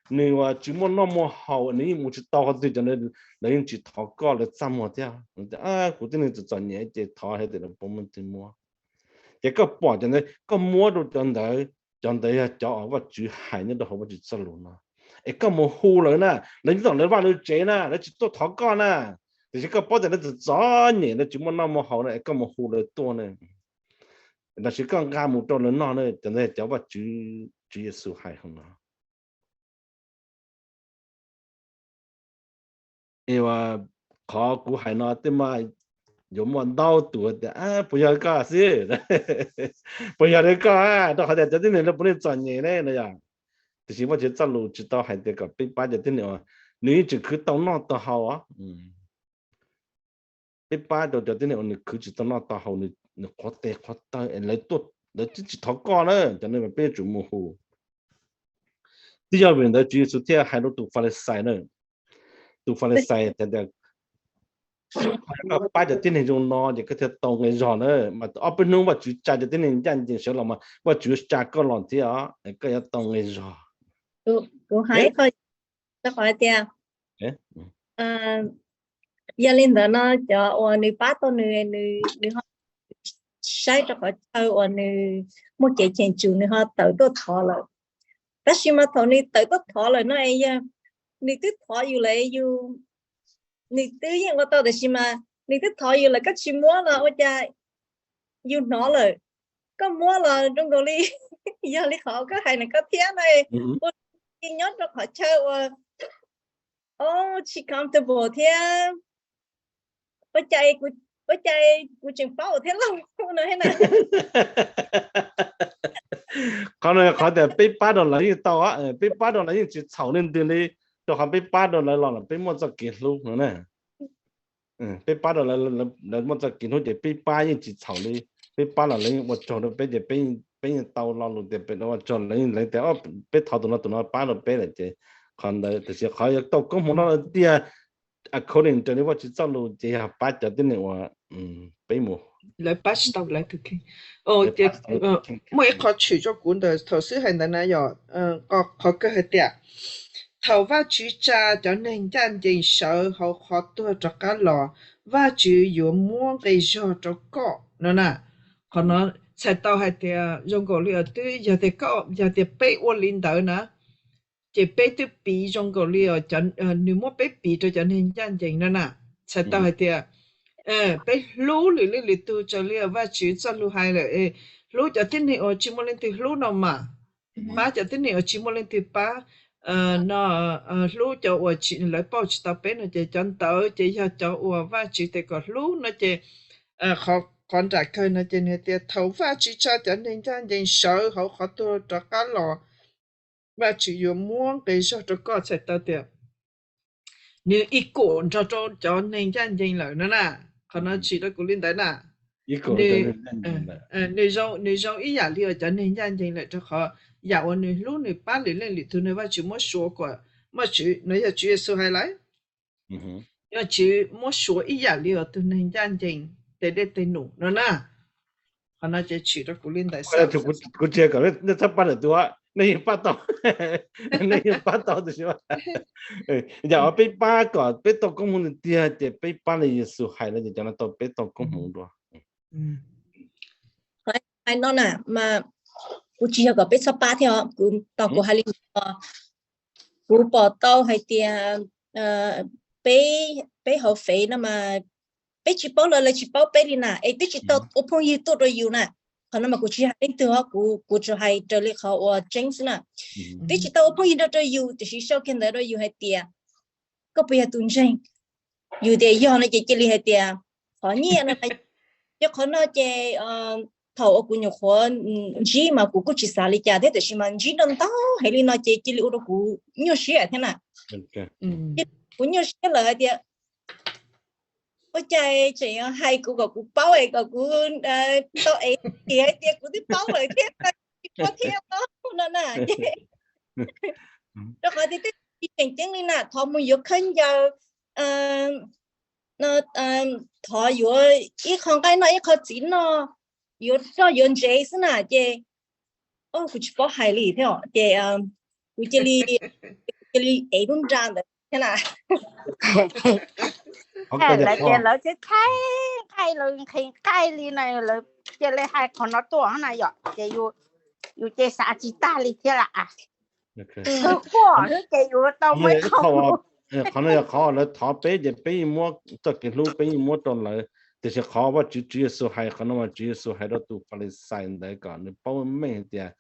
nws tsis muaj noj muaj haus, nws yeej mus tsis tau qhov twg, cov ntawd lawv yeej tsis thov koj, lawv txaj muag thiab. Kuv tib neeg txom txom nyem ces thov hais tias lawv puas muaj twg muab. Ces koj pom cov ntawd koj muab rau cov ntawd, cov ntawd yog cov uas Vajtswv hais nyob rau hauv Vajtswv txoj lus no. Es koj mus hu lawv na, lawv nyob tom lawv vaj lawv tsev na, lawv tsis tuaj thov koj na. Tiam sis koj paub tias lawv txom txom nyem, lawv tsis muaj noj muaj haus na, es koj mus hu lawv tuaj na. Tab sis koj nqa mus rau lawv noj na, cov ntawd cov Vajtswv, Tswv Yexus hais hauv no. Es qhov kuv hais no tej mas yuav muaj ntau tus tias, puas yog koj xwb? Puas yog li koj? Rau qhov tias cov tib neeg no puav leej txom nyem ne no yog. Tiam sis Vajtswv txoj lus tsis tau hais tias kom peb pab cov tib neeg uas nws yeej tseem khwv tau noj tau haus. Peb pab rau cov tib neeg uas nws khwv tsis tau noj tau haus, nws qhuav tes qhuav taw, lawv twb tsis thov koj na, cov neeg uas peb yuav tsum mus hu. Twb yog vim ntawd Tswv Yexus thiaj hais rau tus Falixais na, tus Falixais tias, koj pab cov tib neeg zoo no ces koj thiaj tau nqi zog na, mas ob peb hnub Vajtswv tsa cov tib neeg ncaj ncees sawv los mas Vajtswv tsa koj los thiab, koj yuav tau nqi zog. Kuv hais qhov tias, yog li ntawd no cov uas nws pab tau nws, nws ho saib rau qhov chaw uas nws muaj kev cheem tsum, nws ho tawm tuaj thov lawm. Tab sis mas thaum nws tawm tuaj thov lawm no es yog nws twb thov yus lawm, yus, nws twb yeej ua tau, tab sis mas nws twb thov yus lawm koj tsis muab los ua cas yus hnov lawm, koj muab los zoo nkaus li yog li qhov koj hais na koj thiab na, ua nyob rau qhov chaw uas tsis comfortable thiab, ua cas kuv tseem paub thiab lauj no na. Qhov no qhov tias peb pab rau lawv yeej tau, peb pab rau lawv yeej tsis txhaum leej twg li, rau qhov peb pab rau lawv los peb muaj txoj kev hlub no na. Peb pab rau lawv muaj txoj kev hlub ces peb pab yeej tsis txhaum li. Peb pab los lawv yeej ua tsaug rau peb ces peb yeej tau lo lus tias peb ua tsaug, lawv yeej tias peb thov tus no tus no pab rau peb lawm ces qhov ntawd. Tiam sis qhov yuav tau koob hmoov no tiag, according raws li Vajtswv txoj lus ces yog pab cov tib neeg uas peb mus, lawv pab tsis tau lawv tus kheej. Ces muaj ib qho tshwm rau kuv ntawm thaum xwb hais ntawd na yog qhov kawg hais tias thaum Vajtswv tsa cov neeg ncaj ncees sawv hauv qhov tuag rov qab los, Vajtswv yuav muab nqi zog rau koj no na. Qhov no txhais tau hais tias zoo nkaus li twb yog tias, yog tias peb ua li ntawd na, ces peb twb piv zoo nkaus li nws muab peb piv rau cov neeg ncaj ncees no na. Txhais tau hais tias peb hlub lwm leej lwm tus raws li Vajtswv txoj lus hais lawm, hlub cov tib neeg uas tsis muaj leej twg hlub no mas, pab cov tib neeg uas tsis muaj leej twg pab, no, hlub cov uas lawv pauj tsis tau peb no ces cov ntawd ces yog cov uas Vajtswv tias kom hlub no ces qhov nram kawg no ces nws tias thaum Vajtswv tsa cov neeg ncaj ncees sawv hauv qhov tuag rov qab los, Vajtswv yuav muab nqi zog rau koj. Txhais tau tias nws equal nrog rau cov neeg ncaj ncees lawm no na. Qhov no tshwm rau kuv li ntawd na. Nws zoo ib yam li uas cov neeg ncaj ncees lawm rau qhov yam uas nws hlub nws pab lwm leej lwm tus no Vajtswv muab suav kom, Vajtswv no yog Tswv Yexus hais lawm, Vajtswv muab suav ib yam li uas tus neeg ncaj ncees tes dej tes num no na. Qhov no ces tshwm rau kuv li ntawd xwb. Kuv tsis kom nej txhob pab lwm tus, nej yeej pab tau, nej yeej pab tau tiam sis yam uas peb pab kom peb tau koob hmoov tiag tiag ces peb pab li Yexus hais no ces cov no tau peb tau koob hmoov dua. Hais no na mas kuv tsis yog kom peb txhob pab thiab, kuv tos kuv hais li no, kuv pom tau hais tias peb, peb hauv fev no mas peb tsis paub lawv, lawv tsis paub peb li na, es twb tsis tau ua phooj ywg tuaj rau yus na. Qhov no mas kuv tsis hais leej twg, kuv, kuv tsuas hais raws li qhov uas tseeb xwb na. Twb tsis tau ua phooj ywg rau, rau yus, tiam sis sau kiag ntawd rau yus hais tias koj puas yog tus ntseeg? Yus tias yog no ces cia li hais tias qhov nyiaj no, yog qhov no ces thaum uas kuv nyuam qhuav ntsib mas kuv kuj tsis xav li cas thiab, tiam sis mas ntsib ntau ntau heev li no ces cia li ua rau kuv nyuaj siab thiab na. Kuv nyuaj siab lawm hais tias ua cas tseem hais kuv kom kuv paub es kom kuv tau es, hais tias kuv twb paub lawm thiab, tsis paub thiab no na. Rau qhov tias tej tsis tseem ceeb li na, thov mus yuav khaub ncaws, thov yuav ib qho nqaij noj ib qho txiv noj, yuav roj yuav ntsev xwb na ces kuv tsis paub hais li thiab ces kuv cia li cia li ev lub nra ntawd thiab na. Lawv ces lawv thiaj thaij nqaij, lawv nqhis nqaij li na, lawv cia li hais qhov no tuaj na yom, ces yus ces xav tsis tag li thiab las. Twb quaj xwb ces yus tau muaj ib qho. Qhov no yog qhov lawv thov peb ces peb yeej muab txoj kev hlub peb yeej muab rau lawv. Tiam sis qhov Vajtswv, Tswv Yexus hais qhov no mas Tswv Yexus hais rau tus Falixais ntawd kom nws paub meej hais tias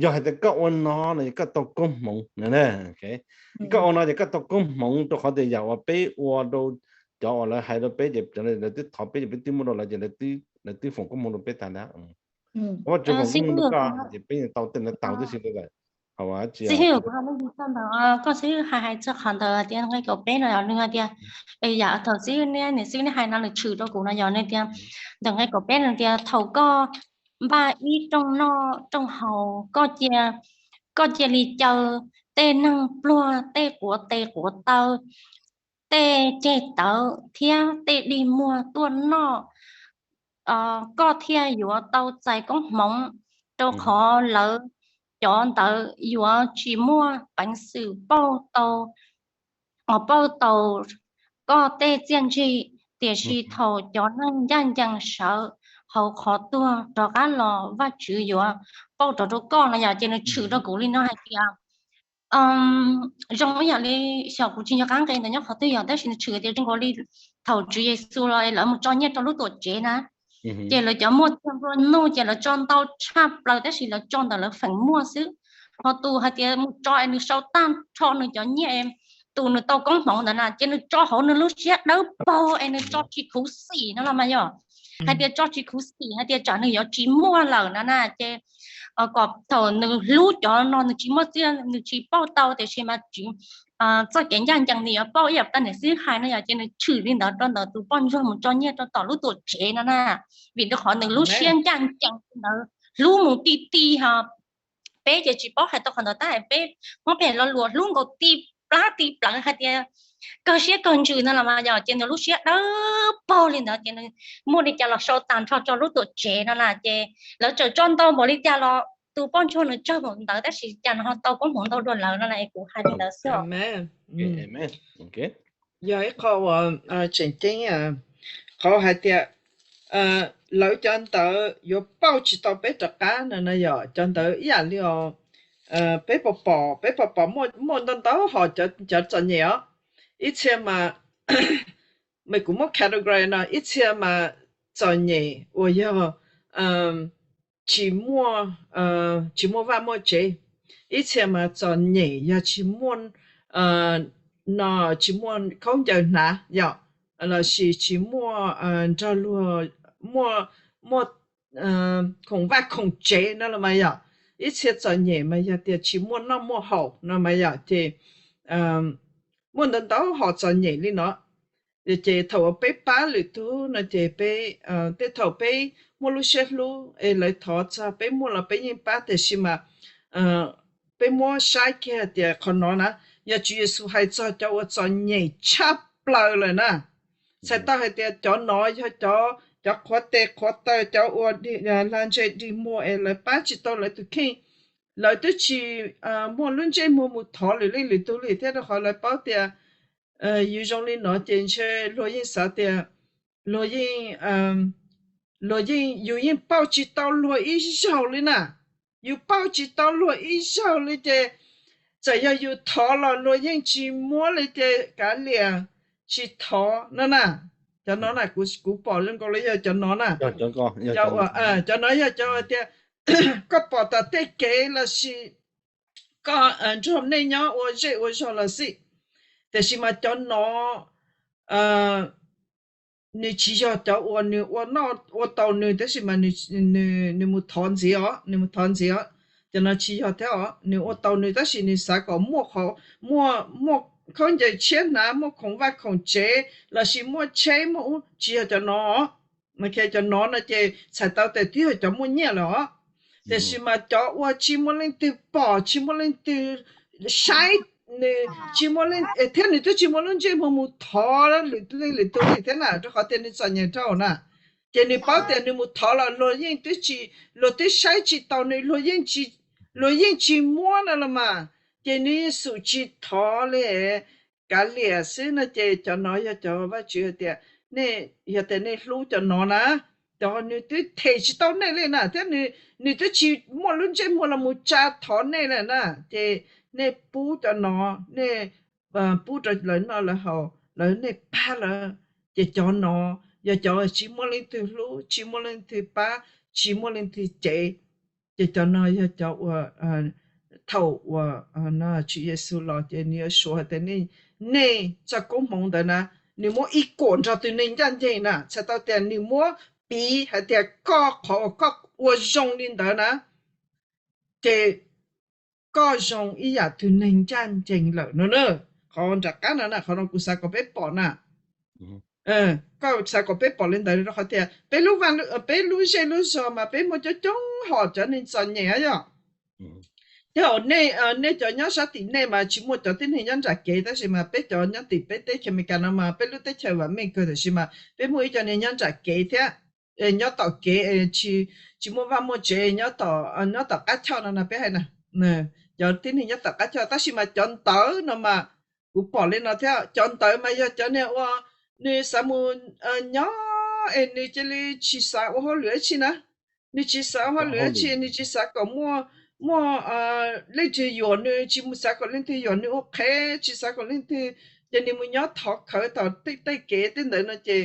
yog hais tias koj ua no no yog koj tau koob hmoov no. Koj ua no ces koj tau koob hmoov rau qhov tias yam uas peb ua rau cov uas lawv hais rau peb ces lawv twb thov peb ces peb twb muab rau lawv ces lawv twb foom koob hmoov rau peb tag ntag. Vajtswv foom koob hmoov rau koj ces peb yeej tau tej ntawd tag huv tib si li lawm. Xib hwb, kuv hais ntawd, koj xib hwb hais hais txog qhov ntawd tias nqe kaum peb no yog nws hais tias yam thaum xib hwb niab niam xib hwb niab hais no nws tshwm rau kuv no yog nws tias ntawm nqe kaum peb nws tias thaum koj npaj ib rooj noj rooj haus, koj cia li caw tej neeg pluag, tej quav tes quav taw, tej ceg tawv thiab tej dig muag tuaj noj, koj thiaj yuav tau txais koob hmoov, rau qhov lawv cov ntawd yuav tsis muaj peev xwm pauj tau, pauj tau koj tej txiaj ntsig. Tiam sis thaum cov neeg ncaj ncees sawv hauv qhov tuag rov qab los, Vajtswv yuav pauj rov rau koj no yom. Ces nws tshwm rau kuv li no hais tias zoo ib yam li xyov kuv tsis nco qab nqe ntawd nyob qhov twg yog, tab sis nws tshwm tias zoo nkaus li thaum Tswv Yexus los es lawv mus tso nyiaj rau lub tuam tsev na, ces lawv cov muaj txiag nplua nuj ces lawv tso ntau tshaj plaws tab sis lawv tso ntawm lawv feem muaj xwb. Ho tus hais tias mus tso es nws sau tag nrho nws cov nyiaj, tus nws tau koob hmoov ntawd na ces nws tso hauv nws lub siab dawb paug es nws tso tsis khuv xim no los mas yog hais tias tso tsis khuv xim hais tias tsam nws yuav tsis muaj lawm no na. Ces kom thaum nws hlub cov no nws tsis muaj txiaj nws tsis pauj tau, tiam sis mas txoj kev ncaj ncees nws yuav pauj ib yam li niam xib hwb hais no yom. Ces nws tshwm li ntawd rau ntawm tus poj ntsuag mus tso nyiaj rau tom lub tuam tsev no na, vim rau qhov nws lub siab ncaj ncees ntawd hlub mus ti ti ho. Peb ces tsis paub hais tau qhov ntawd tab sis peb muab peb lo lus hlub nkaus ti plab ti pleev hais tias kawg siab kawg ntsws no los mas yog ces nws lub siab dawb paug li ntawd ces nws muaj li cas los sau tag nrho tso lub tuam tsev no na. Ces lawv tseem tso ntau npaum li cas los tus poj ntsuag nws tsawg npaum ntawd tab sis cas nws ho tau koob hmoov ntau dua lawv no na. Es kuv hais li ntawd xwb. Yog ib qho uas tseem ceeb, qhov hais tias lawv cov ntawd yuav pauj tsis tau peb rov qab no na yog cov ntawd ib yam li os, peb pom pom, peb pom pom muaj ntau ntau hom cov txom nyem os. Ib txhia mas, mas kuv muab category no, ib txhia mas txom nyem uas yog tsis muaj, tsis muaj vaj muaj tsev, ib txhia mas txom nyem yog tsis muaj, no, tsis muaj khaub ncaws hnav yom, los sis tsis muaj nrog luag muaj, muaj khoom vaj khoom tsev no los mas yom. Ib txhia txom nyem mas yog tias tsis muaj noj muaj haus no mas yom. Ces muaj ntau ntau hom txom nyem li no. Ces thaum uas peb pab lwm tus no ces peb, tej thaum peb muaj lub siab hlub es lawv thov txog peb muaj los peb yeej pab, tiam sis mas peb muab saib kiag tias qhov no na, yog Tswv Yexus hais txog cov uas txom nyem tshaj plaws lawm na. Txhais tau hais tias cov no yog cov, cov qhuav tes qhuav taw, cov ua hla ntseg dig muag es lawv pab tsis tau lawv tus kheej. Lawv twb tsis muaj lub ntsej muag mus thov lwm leej lwm tug li thiab, rau qhov lawv paub tias yus zoo li no ces ntshe luag yeej xav tias luag yeej, luag yeej, yus yeej pauj tsis tau luag ib zaug li na. Yus pauj tsis tau luag ib zaug li ces txawm yog yus thov los luag yeej tsis muab li ces kav liam tsis thov no na. Cov no na, kuv pom zoo nkaus li yog cov no na. Cov no yog cov tias koj pom tom tej kev los sis koj nrog nej nyob ua zej ua zog los xij, tiam sis mas cov no nws tsis yog cov uas nws ua noj ua tau nws tab sis mas nws mus thov ntxiv os, nws mus thov ntxiv os. Cov no tsis yog thiab os, nws ua tau nws tab sis nws xav kom muaj, muaj, muaj khaub ncaws tshiab hnav, muaj khoom vaj khoom tsev los sis muaj tsheb muaj ub, tsis yog cov no. Cov no no ces txhais tau tias twb yog cov muaj nyiaj lawm os. Tiam sis mas cov uas tsis muaj leej twg pom, tsis muaj leej twg saib, nws tsis muaj leej, thiab nws twb tsis muaj lub ntsej muag mus thov lwm leej lwm tug li thiab na, rau qhov tias nws txom nyem dhau na. Ces nws paub tias nws mus thov los luag yeej twb tsis, luag twb saib tsis taus nws, luag yeej tsis, luag yeej tsis muab no los mas. Ces nws yeej xum tsis thov li, kav liam xwb no. Ces cov no yog cov Vajtswv hais tias, nej yog tias nej hlub cov no na, cov nws twb them tsis tau nej li na, thiab nws twb tsis muaj lub ntsej muag los mus tsa thov nej li na. Ces nej pub cov no, nej pub rau lawv noj lawv haus, lawv, nej pab lawv. Ces cov no yog cov tsis muaj leej twg hlub, tsis muaj leej twg pab, tsis muaj leej twg cev. Ces cov no yog cov uas thaum uas Tswv Yexus los ces nws yuav suav hais tias nej txoj koob hmoov ntawd na, nws muab ib kuam nrog tus neeg ncaj ncees na, txhais tau tias nws muab piv hais tias koj, qhov uas koj ua zoo li ntawd na, ces koj zoo ib yam tus neeg ncaj ncees lawm no na. Qhov nram qab no na, qhov no kuv xav kom peb pom na. Koj xav kom peb pom li ntawd rau qhov tias peb lub vaj, peb lub zej lub zog mas peb muaj coob coob hom cov neeg txom nyem yom. Thiab nej cov nyob sab tim nej mas tsis muaj cov tib neeg nyob nram kev, tab sis mas peb cov nyob tim peb teb chaws Amelikas no mas peb lub teb chaws vam meej kawg, tab sis mas peb muaj ib co neeg nyob nram kev thiab, nyob tom kev, tsis muaj vaj muaj tsev, nyob tom qab choj no na, peb hais na, cov tib neeg nyob tom qab choj. Tab sis mas cov ntawd no mas kuv pom li no thiab, cov ntawd mas yog cov niag uas nws xav mus nyob es nws cia li tsis xav ua hauj lwm dab tsi na. Nws tsis xav ua hauj lwm dab tsi, nws tsis xav kom muaj, muaj leej twg yuam nws, tsis xav kom leej twg yuam nws ua qhev, tsis xav kom leej twg, ces nws mus nyob thov khawv tom tej kev tej ntawd no ces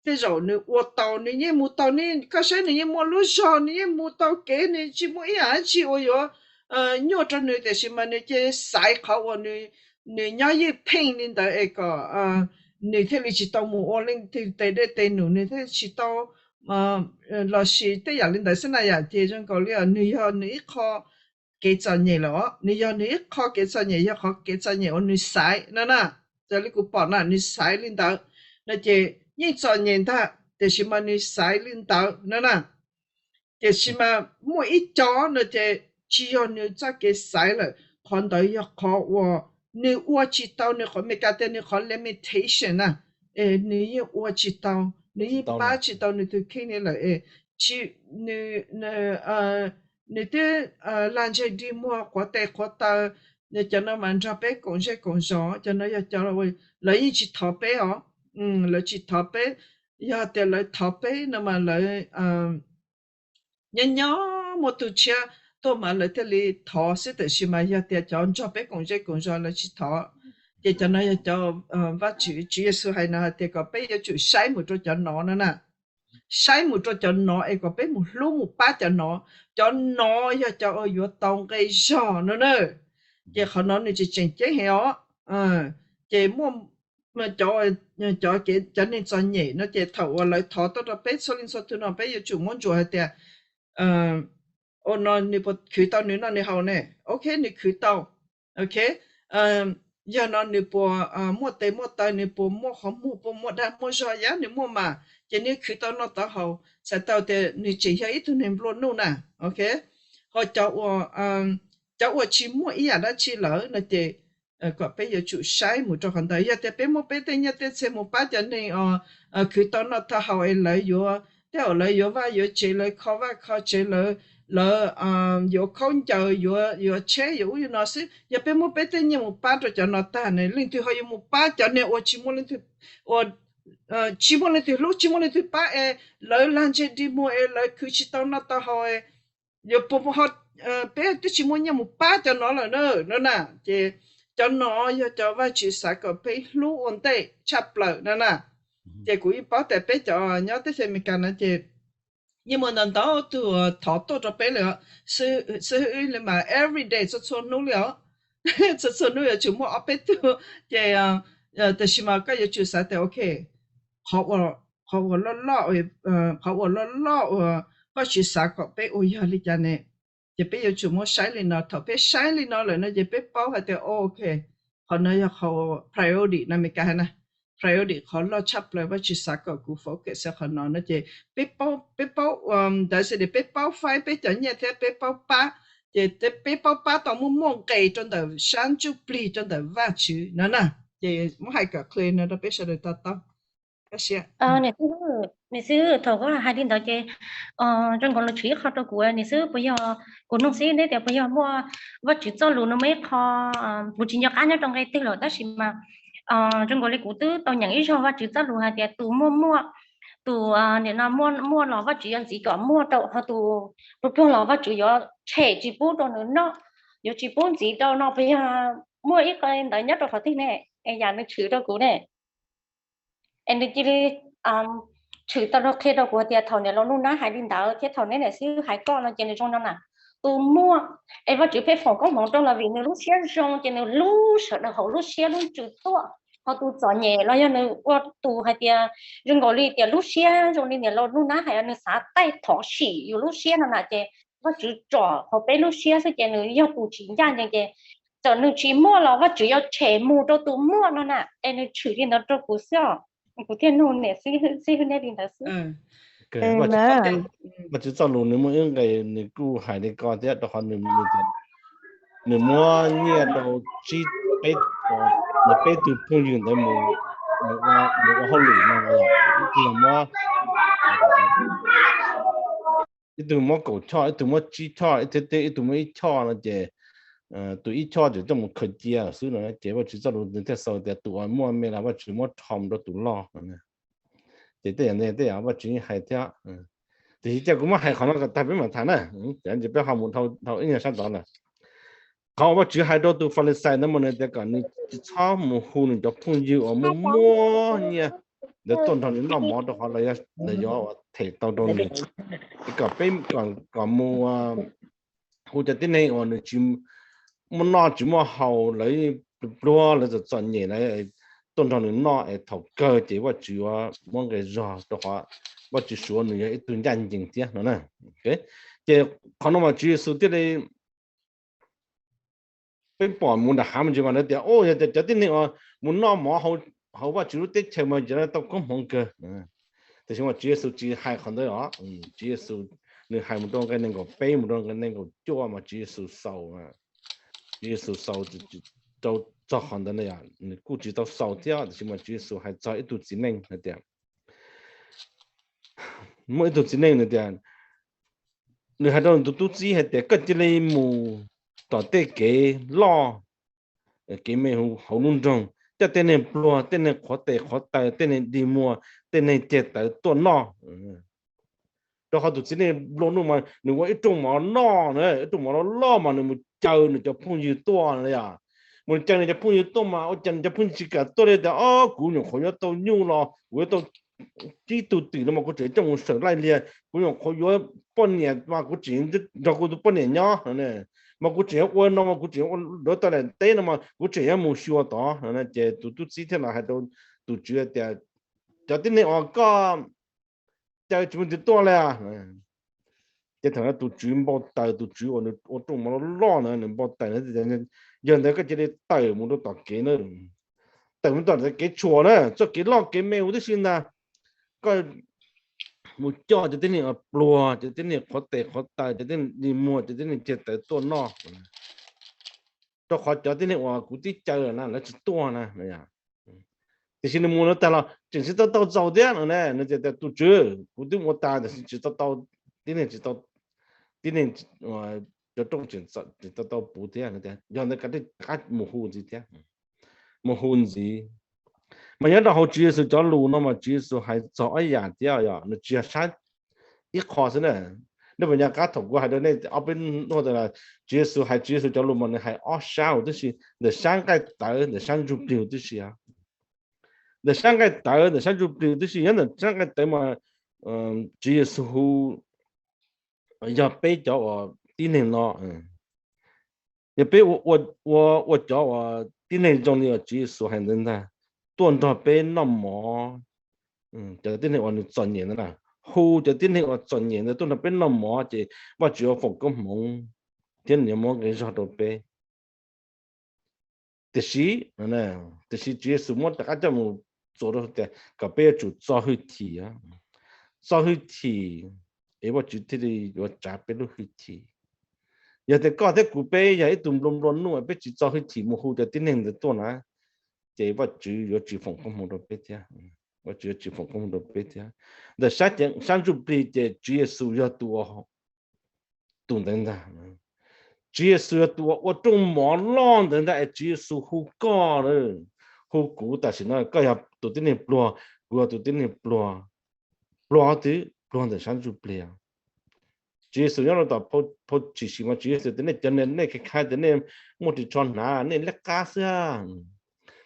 tej zaum nws ua tau, nws yeej mus tau ne. Koj saib nws yeej muaj lub zog, nws yeej mus tau kev, nws tsis muaj ib yam dab tsi uas yuav nyuaj rau nws, tiam sis mas nws cia li xaiv qhov uas nws nyob ywj pheej li ntawd es kom nws thiaj li tsis tau mus ua leej twg tes dej tes num, nws thiaj tsis tau, lossis tej yam li ntawd xwb na yom. Ces zoo nkaus li nws yog nws ib qho kev txom nyem lawm os, nws yog nws ib qho kev txom nyem, yog qhov kev txom nyem uas nws xaiv no na. Raws li kuv pom na, nws xaiv li ntawd no ces yeej txom nyem ntag, tiam sis mas nws xaiv li ntawd no na. Tiam sis mas muaj ib co no ces tsis yog nws txoj kev xaiv lawm, qhov ntawd yog qhov uas nws ua tsis tau, nws qhov Amelikas tias nws qhov limitation na, es nws yeej ua tsis tau, nws yeej pab tsis tau nws tus kheej li lawm es nws twb lag ntseg dig muag qhuav tes qhuav taw, cov no mas nrog peb koom zej koom zos, cov no yog cov lawv yeej tsis thov peb os, lawv tsis thov peb. Yog tias lawv thov peb no mas lawv nyob nyob muaj tus tshiab tuaj mas lawv thiaj li thov xwb, tiam sis mas yog tias cov nrog peb koom zej koom zos lawv tsis thov. Ces cov no yog cov Vajtswv, Tswv Yexus hais no hais tias kom peb yuav tsum saib mus rau cov no no na, saib mus rau cov no es kom peb mus hlub mus pab cov no. Cov no yog cov uas yuav tau nqe zog no na. Ces qhov no nws tseem tseem ceeb heev os. Ces muaj cov, cov neeg txom nyem no ces thaum uas lawv thov tuaj rau peb txhua leej txhua tug no peb yuav tsum muab ntsuas hais tias ua no nws puas khwv tau nws noj nws haus ne? Ok, nws khwv tau. Ok, yog no nws puas muaj tes muaj taw, nws puas muaj qhov muag, puas muaj dag muaj zog, yog nws muaj mas ces nws khwv tau noj tau haus, txhais tau tias nws tseem yog ib tug neeg nplua nuj na. Ok, ho cov uas, cov uas tsis muaj ib yam dab tsi lawm no ces kom peb yuav tsum saib mus rau qhov ntawd. Yog tias peb muab peb tej nyiaj tej txiag mus pab cov neeg uas khwv tau noj tau haus es lawv yuav, tej zaum lawv yuav vaj yuav tsev, lawv kho vaj kho tsev, lawv, lawv yuav khaub ncaws, yuav, yuav tsheb, yuav ub yuav no xwb. Yog peb muab peb tej nyiaj mus pab rau cov no tag ne, leej twg ho yuav mus pab cov niag uas tsis muaj leej twg, uas tsis muaj leej twg hlub, tsis muaj leej twg pab es lawv lag ntseg dig muag es lawv khwv tsis tau noj tau haus es yuav puas ho, peb twb tsis muaj nyiaj mus pab cov no lawm na, no na. Ces cov no yog cov Vajtswv xav kom peb hlub ua ntej tshaj plaws no na. Ces kuv yeej paub tias peb cov nyob teb chaws Amelikas no ces yeej muaj ntau ntau tug thov tuaj rau peb li, xib hwb li mas every day txhua txhua hnub li os. Txhua txhua hnub yuav tsum muaj ob peb tug. Ces tab sis mas koj yuav tsum xav tias ok, qhov uas, qhov uas loj loj, qhov uas loj loj uas Vajtswv xav kom peb ua yog li cas ne? Ces peb yuav tsum muab saib li no. Thaum peb saib li no lawm no ces peb paub hais tias ok, qhov no yog qhov priority no, Amelikas hais na, priority qhov loj tshaj plaws Vajtswv xav kom kuv focus xwb qhov no no ces peb paub, peb paub, ntawd xwb ces peb paub faib peb cov nyiaj thiab peb paub pab. Ces peb paub pab tau muaj muaj nqis rau ntawm sab ntsuj plig rau ntawm Vajtswv no na. Ces muab hais kom clear no rau peb sawv daws to taub. Niam xib hwb, Niam xib hwb, thaum koj hais li ntawd ces zoo nkaus li tshwm ib qho rau kuv, niam xib hwb, puas yog, kuv nug xib hwb neb tias puas yog muaj Vajtswv txoj lus no muaj ib qho, kuv tsis nco qab nyob rau nqe twg lawm tab sis mas zoo nkaus li kuv twb tau nyeem ib zaug Vajtswv txoj lus hais tias tus muaj muaj, tus nim no muaj muaj los Vajtswv yuav ntxiv kom muaj rau, ho tus pluag pluag los Vajtswv yuav tshem tsis pub rau nws noj, yuav tsis pub ntxiv rau no, puas yog muaj ib qho ntawd nyob rau qhov twg ne? Es yam nws tshwm rau kuv ne, es nws cia li tshwm tau rau qhia rau kuv tias thaum niam laus Nuj Nab hais li ntawd thiab thaum neb niam xib hwb hais koj no ces nws zoo no na. Tus muaj, es Vajtswv pheej foom koob hmoov rau los vim nws lub siab zoo ces nws hlub sawv daws hauv lub siab lub ntsws tuaj. Ho tus txom nyem los yog nws ua tus hais tias zoo nkaus li tias lub siab zoo li niam laus Nuj Nab hais nws xav taij thov sim yus lub siab no na ces Vajtswv tsom hauv peb lub siab xwb ces nws yog tus tsis ncaj ncees ces txawm nws tsis muaj los Vajtswv yuav tshem mus rau tus muaj no na. Es nws tshwm li ntawd rau kuv xwb os, kuv thiaj nug niam xib hwb neb li ntawd xwb. Vajtswv txoj lus nws muaj ib nqe nws kuj hais li ko thiab, rau qhov nws, nws muab nyiaj rau tsib, peb, peb tug phooj ywg ntawd mus, mus ua hauj lwm no, ib tug muab, ib tug muab kaum choj, ib tug muab tsib choj, ib tug, ib tug muab ib choj no ces tus ib choj ces coj mus khaws cia xwb no ces Vajtswv txoj lus nws thiaj xaus tias tus uas muaj me los Vajtswv muab rho mus rau tus loj no. Ces tej yam ntawd tej yam Vajtswv hais thiab. Tiam sis cia kuv muab hais qhov no kom tag peb mam tham na, ces peb ho mus dhau ib nyuag sab tod lawm. Qhov uas Vajtswv hais rau tus Falixais ntawd mas nws tias kom nws tsis txhob mus hu nws cov phooj ywg uas muaj muaj nyiaj ntawd tuaj nrog nws noj mov rau qhov lawv yuav them tau rau nws. Es kom peb, kom mus hu cov tib neeg uas nws tsis muaj noj tsis muaj haus, lawv pluag pluag, lawv txom txom nyem lawv tuaj nrog nws noj es thaum kawg ces Vajtswv yuav muab nqe zog rau qhov Vajtswv suav nws yog ib tug ncaj ncees thiab no na. Ces qhov no mas Tswv Yexus thiaj li, peb pom mus nram hav mus ntsis mas lawv tias, o, yog tias cov tib neeg uas mus noj mov hauv Vajtswv lub teb chaws mas cov no tau koob hmoov kawg. Tiam sis mas Tswv Yexus tsis hais qhov ntawd os. Tswv Yexus nws hais mus rau nqe nees nkaum peb mus rau nqe nees nkaum cuaj mas Tswv Yexus xaus, Tswv Yexus xaus rau txog qhov ntawd na, yog nws kuj tsis tau xaus thiab tiam sis mas Tswv Yexus hais txog ib tug txiv neej hais tias, muaj ib tug txiv neej nws tias, nws hais rau nws tus tub txib hais tias koj cia li mus tom tej kev loj, kev me hauv lub nroog, coj tej neeg pluag, tej neeg qhuav tes qhuav taw, tej neeg dig muag, tej neeg ceg tawv tuaj noj. Rau qhov tus txiv neej nplua nuj mas nws ua ib rooj mov loj na, ib rooj mov loj loj mas nws mus caw nws cov phooj ywg tuaj na yom. Mus caw nws cov phooj ywg tuaj mas ua cas nws cov phooj ywg tsis kam tuaj li tias, o, kuv nyuam qhuav yuav tau nyuj los kuv yuav tau tsib tug twm no mas kuv tseem coj mus sawm laij liag, kuv nyuam qhuav yuav poj niam mas kuv tseem nrog kuv tus poj niam nyob, mas kuv tseem yuav ua no mas kuv tseem yuav ua luav tau daim teb no mas kuv tseem yuav mus xyuas tod. Ces tus tub txib thiaj los hais rau tus tswv tias, cov tib neeg uas koj caw tsis muaj tus tuaj li. Ces thaum no tus tswv npau taws, tus tswv uas nws ua rooj mov loj loj na nws npau taws, yog ntawd koj cia li tawm mus rau tom kev na, tawm mus tom kev tshuam na, txoj kev loj kev me huv tib si ntag. Koj mus coj cov tib neeg pluag, cov tib neeg qhuav tes qhuav taw, cov tib neeg dig muag, cov tib neeg ceg tawv tuaj noj, rau qhov cov tib neeg uas kuv twb caw lawm na lawv tsis tuaj na. Tiam sis nws mus no tag los tseem tsis tau tau txaus thiab no ne. Nws tias, tus tswv, kuv twb mus ua tas tiam sis tsis tau tau, tib neeg tsis tau, tib neeg, cov rooj tseem tsis tau tau puv thiab. Yog ntawd koj rov qab mus hu ntxiv thiab, mus hu ntxiv. Mas nyob rau hauv Tswv Yexus cov lus no mas Tswv Yexus hais txog ob yam thiab, yog nws tsis yog sab ib qho xwb na. Nej puas nco qab thaum kuv hais rau nej ob peb hnub tas, Tswv Yexus hais Tswv Yexus cov lus mas nws hais ob sab huv tib si, ntawm sab nqaij tawv ntawm sab ntsuj plig huv tib si. Ntawm sab nqaij tawv ntawm sab ntsuj plig huv tib si, nyob ntawm sab nqaij tawv mas Tswv Yexus hu yog peb cov uas tib neeg no, yog peb ua cov uas tib neeg zoo li uas Tswv Yexus hais ntawd ntag, tuaj nrog peb noj mov. Cov tib neeg uas nws txom nyem ntawd na, hu cov tib neeg uas txom nyem ntawd tuaj nrog peb noj mov ces Vajtswv yuav foom koob hmoov thiab nws yuav muab nqi zog rau peb. Tiam sis, tiam sis Tswv Yexus muab rov qab coj mus txuas rau tias kom peb yuav tsum txo hwj chim. Txo hwj chim es Vajtswv thiaj li yuav tsav peb lub hwj chim. Yog tias koj thiab kuv peb yog ib tug nplua nplua nuj, peb tsis txo hwj chim mus hu cov tib neeg ntawd tuaj na, ces Vajtswv yuav tsis foom koob hmoov rau peb thiab. Vajtswv yuav tsis foom koob hmoov rau peb thiab. Ntawm sab ntsuj plig ces Tswv Yexus yog tus tus ntawd ntag. Tswv Yexus yog tus uas ua rooj mov loj ntawd ntag es Tswv Yexus hu koj, hu kuv tam sim no koj yog tus tib neeg pluag, kuv yog tus tib neeg pluag. Pluag twb pluag ntawm sab ntsuj plig. Tswv Yexus nyob rau tom phau Tshwm Sim mas Tswv Yexus tias nej cov nej khav khav tias nej muaj ris tsho hnav nej liab qab xwb.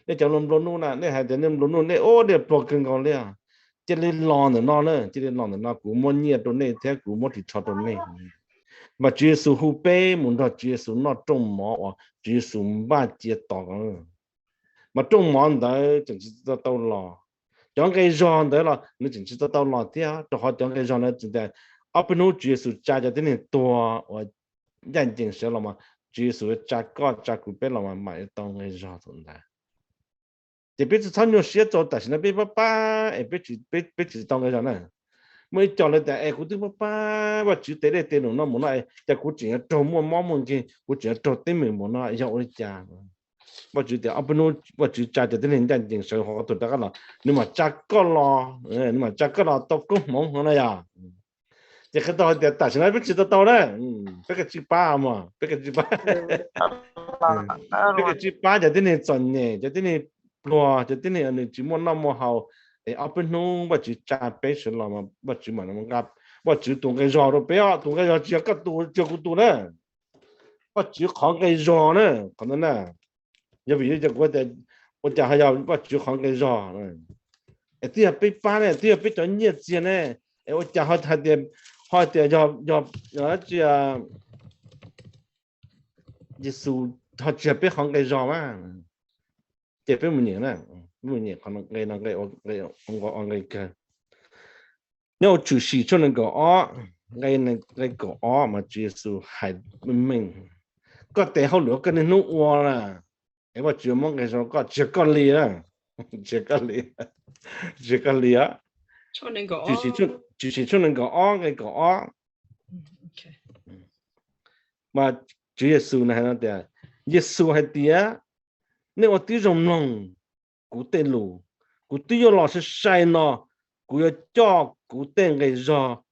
Nej cov nplua nuj na nej hais tias nej nplua nuj nej ub nej pluag kawg nkaus li. Cia li los ntawm no na, cia li los ntawm no kuv muab nyiaj rau nej thiab kuv muab ris tsho rau nej. Mas Tswv Yexus hu peb mus nrog Tswv Yexus noj rooj mov uas Tswv Yexus npaj cia tos. Mas rooj mov ntawd tseem tsis tau tau los, cov nqi zog ntawd los nws tseem tsis tau tau los thiab, rau qhov cov nqi zog ntawd tseem tias ob peb hnub Tswv Yexus tsa cov tib neeg tuag uas ncaj ncees sawv los mas Tswv Yexus yuav tsa koj tsa kuv peb los mas mam yuav tau nqi zog thaum ntawd. Ces peb tsis txhob nyuaj siab rau tam sim no peb pab pab es peb tsis tau nqi zog na. Muaj ib co lawv tias es kuv twb pab pab Vajtswv tes dej tes num no mus no es cas kuv tseem yuav raug muaj mob muaj nkeeg, kuv tseem yuav raug teeb meem mus no yog ua li cas? Vajtswv tias ob peb hnub Vajtswv tsa cov tib neeg ncaj ncees sawv hauv qhov tuag rov qab los nws mam tsa koj los, nws mam tsa koj los tau koob hmoov no na yom. Ces qhia tau hais tias tam sim no peb tsis tau tau na, peb kav tsij pab mog, peb kav tsij pab, peb kav tsij pab cov tib neeg txom nyem, cov tib neeg pluag, cov tib neeg nws tsis muaj noj muaj haus, es ob peb hnub Vajtswv tsa peb sawv los mas Vajtswv mam nqa Vajtswv tus nqi zog rau peb os, tus nqi zog tsis yog koj tus tsis yog kuv tus na. Vajtswv qhov nqi zog na, qhov ntawd na, yog vim li cas kuv tias ua cas ho yog Vajtswv qhov nqi zog? Es twb yog peb pab ne, twb yog peb cov nyiaj txiag ne, es ua cas ho hais tias, ho tias yog, yog, yog tsis, Yexus ho tsis yog peb qhov nqi zog mas. Ces peb mus nyeem na, peb mus nyeem qhov nqi no, nqi kawg. Nyob hauv Tshwm Sim tshooj nees nkaum ob, nqi kaum ob mas Tswv Yexus hais meej meej, koj tes hauj lwm koj niaj hnub ua na, es Vajtswv muab nqi zog koj, tsis yog koj li na, tsis yog koj li, tsis yog koj li. Tshwm Sim tshooj nees nkaum ob nqi kaum ob. Mas Tswv Yexus hais no tias, Yexus hais tias, nej ua tib zoo mloog kuv tej lus, kuv twb yuav los sai sai no, kuv yuav coj kuv tej nqi zog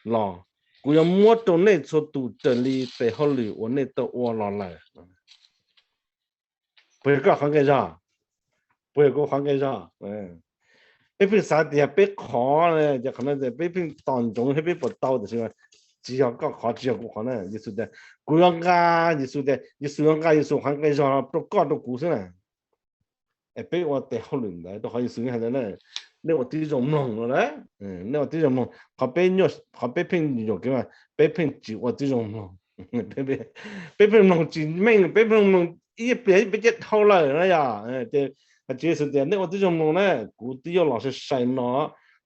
los, kuv yuav muab rau nej txhua tus raws li tes hauj lwm uas nej tau ua los lawm. Puas yog koj qhov nqi zog? Puas yog kuv qhov nqi zog? Peb pheej xav tias peb qhov, ces qhov no peb pheej tos ntsoov thiab peb puas tau tiam sis tsis yog koj qhov tsis yog kuv qhov na. Yexus tias kuv yuav nqa, Yexus tias Yexus yuav nqa Yexus qhov nqi zog rau koj rau kuv xwb na. Es peb ua tes hauj lwm ntawd rau qhov Yexus hais ntawd na, nej ua tib zoo mloog no na, nej ua tib zoo mloog. Qhov peb nyuaj, qhov peb pheej yuam kev mas peb pheej tsis ua tib zoo mloog. Peb pheej mloog tsis meej, peb pheej mloog ib pliag peb cem dhau lawm na yom. Ces Tswv Yexus tias nej ua tib zoo mloog na, kuv twb yuav los sai sai no,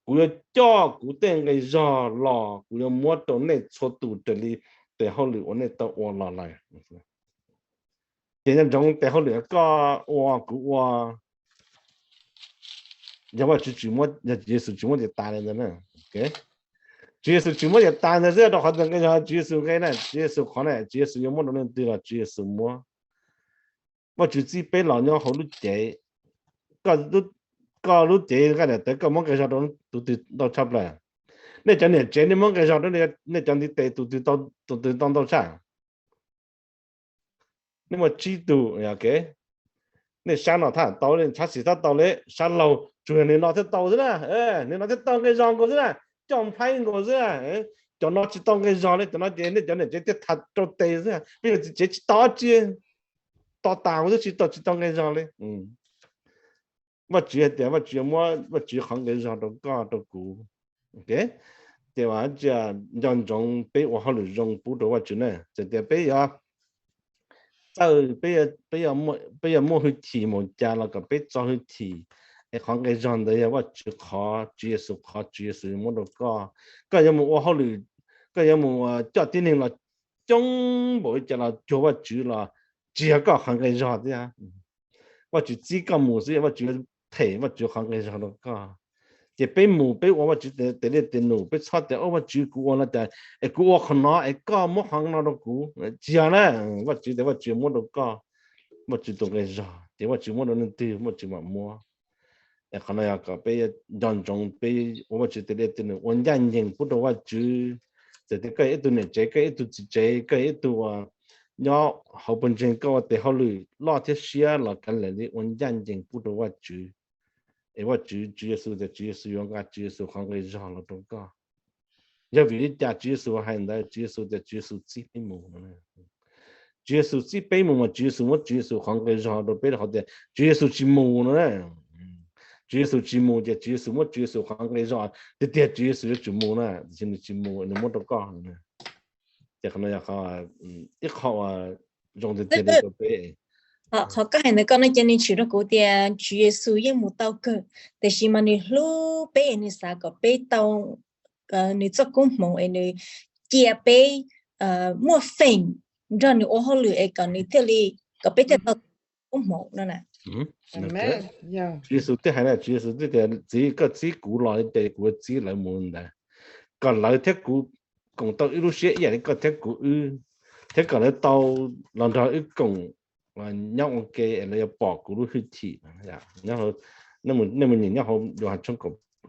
kuv yuav coj kuv tej nqi zog los, kuv yuav muab rau nej txhua tus raws li tes hauj lwm uas nej tau ua los lawm. Ces nco ntsoov tes hauj lwm koj ua kuv ua, yog Vajtswv tsis muab, yog Tswv Yexus tsis muab ces tas li ntawd na. Tswv Yexus tsis muab ces tas ntawd xwb, rau qhov tias nqi zog Tswv Yexus nqi na, Tswv Yexus qhov na, Tswv Yexus yuav muab rau leej twg los Tswv Yexus muab. Vajtswv txib peb los nyob hauv lub cev, koj lub cev nqaij daim tawv koj muab nqi zog rau tus twg ntau tshaj plaws? Nej cov niam tsev nej muab nqi zog rau nej cov ntiv tes tus twg ntau tshaj? Nej muaj tsib tug, nej sab no thaj tau li, sab xis thaj tau li, sab laug tsuas yog nim no thiaj tau xwb na, nim no thiaj tau nqi zog nkaus xwb na, coj nplhaib nkaus xwb na. Cov no tsis tau nqi zog li, cov no ces nej cov niam tsev thiaj tham rau tes xwb, peb niam tsev tsis tau dab tsi, to tas kuv twb tsis tau, tsis tau nqi zog li. Vaj Tswv hais tias Vaj Tswv muab Vaj Tswv qhov nqi zog rau koj rau kuv. Ces nco ntsoov peb ua hauj lwm zoo pub rau Vaj Tswv na, txawm tias peb yuav txawj, peb yuav muaj hwj chim mus cas los kom peb txo hwj chim, es qhov nqi zog ntawd yog Vaj Tswv qhov, Tswv Yexus qhov, Tswv Yexus muab rau koj. Koj yuav mus ua hauj lwm, koj yuav mus coj tib neeg los coob npaum li cas los cuag Vaj Tswv los tsis yog koj qhov nqi zog thiab. Vaj Tswv txib koj mus xwb, Vaj Tswv them Vaj Tswv qhov nqi zog rau koj. Ces peb mus peb ua Vaj Tswv tes dej tes num, peb txhob tias ua Vaj Tswv kuv ua no cas es kuv ua qhov no es koj muab qhov no rau kuv, tsis yog na. Vaj Tswv tias Vaj Tswv muab rau koj, Vaj Tswv tus nqi zog ces Vaj Tswv muab rau leej twg Vaj Tswv mam muab. Es qhov no yog kom peb nco ntsoov peb ua Vajtswv tes liaj tes num ua ncaj ncees pub rau Vajtswv. Txawm tias koj yog ib tug niam tsev, koj yog ib tug txiv tsev, koj yog ib tug nyob hauv pawg ntseeg, koj ua tes hauj lwm loj thiab siab los kav liam li ua ncaj ncees pub rau Vajtswv. Es Vajtswv, Tswv Yexus tias Tswv Yexus yuav nqa Tswv Yexus qhov nqi zog los rau koj. Yog vim li cas Tswv Yexus hais ntawd? Tswv Yexus tias Tswv Yexus txib peb mus no. Tswv Yexus txib peb mus mas Tswv Yexus muab Tswv Yexus qhov nqi zog rau peb hais tias Tswv Yexus tsis mus no na. Tswv Yexus tsis mus ces Tswv Yexus muab Tswv Yexus qhov nqi zog tiag tiag, Tswv Yexus yuav tsum mus na, tiam sis nws tsis mus, nws muab rau koj. Ces qhov no yog ib qho zoo tiag tiag li rau peb. Qhov koj hais ntawd koj no ces nws tshwm rau kuv tias Tswv Yexus yeej mus tau kawg, tiam sis mas nws hlub peb es nws xav kom peb tau nws txoj koob hmoov es nws cia peb muaj feem nrog nws ua hauj lwm es kom nws thiaj li, kom peb thiaj tau koob hmoov no na. Tswv Yexus thiaj hais na, Tswv Yexus thiaj tias Txiv, koj txib kuv los li ces kuv yuav txib lawv mus ntawd, kom lawv thiab kuv koom tau ib lub siab ib yam li koj thiab kuv wb, thiab kom lawv tau los nrog wb koom nyob ua ke es lawv yuav pom kuv lub hwj chim. Nej mus nyeem nyob hauv Yauhas tshooj